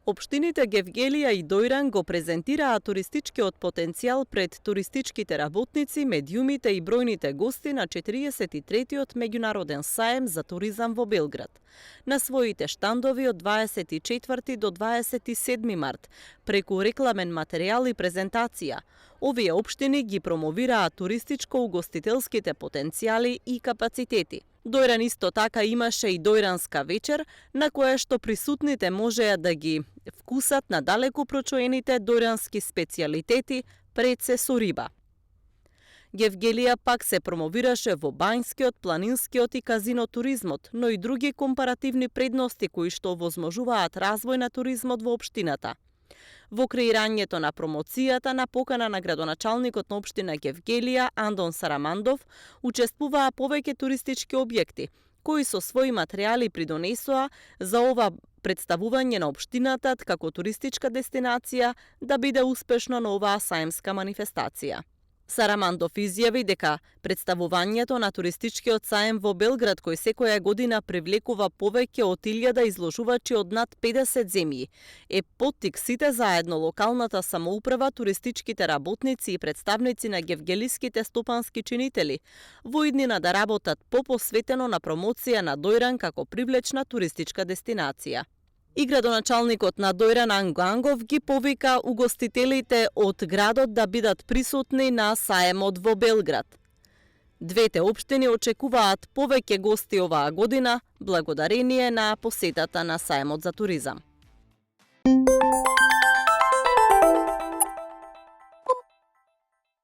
Општините Гевгелија и Дојран го презентираа туристичкиот потенцијал пред туристичките работници, медиумите и бројните гости на 43-тиот меѓународен саем за туризам во Белград. На своите штандови од 24 до 27 март, преку рекламен материјал и презентација, овие општини ги промовираат туристичко-угостителските потенцијали и капацитети. Дојран исто така имаше и Дојранска вечер, на која што присутните можеа да ги вкусат на далеку прочоените дојрански специјалитети, пред се со риба. Гевгелија пак се промовираше во бањскиот, планинскиот и казино туризмот, но и други компаративни предности кои што овозможуваат развој на туризмот во општината. Во креирањето на промоцијата на покана на градоначалникот на општина Гевгелија Андон Сарамандов учествуваа повеќе туристички објекти, кои со своји материјали придонесоа за ова представување на општината како туристичка дестинација да биде успешно на оваа саемска манифестација. Сарамандов изјави дека представувањето на туристичкиот саем во Белград, кој секоја година привлекува повеќе од 1000 изложувачи од над 50 земји, е поттик сите заедно, локалната самоуправа, туристичките работници и представници на гевгелиските стопански чинители, во иднина да работат попосветено на промоција на Дојран како привлечна туристичка дестинација. И градоначалникот на Дојран Анго Ангов ги повика угостителите од градот да бидат присутни на саемот во Белград. Двете општини очекуваат повеќе гости оваа година, благодарение на посетата на саемот за туризам.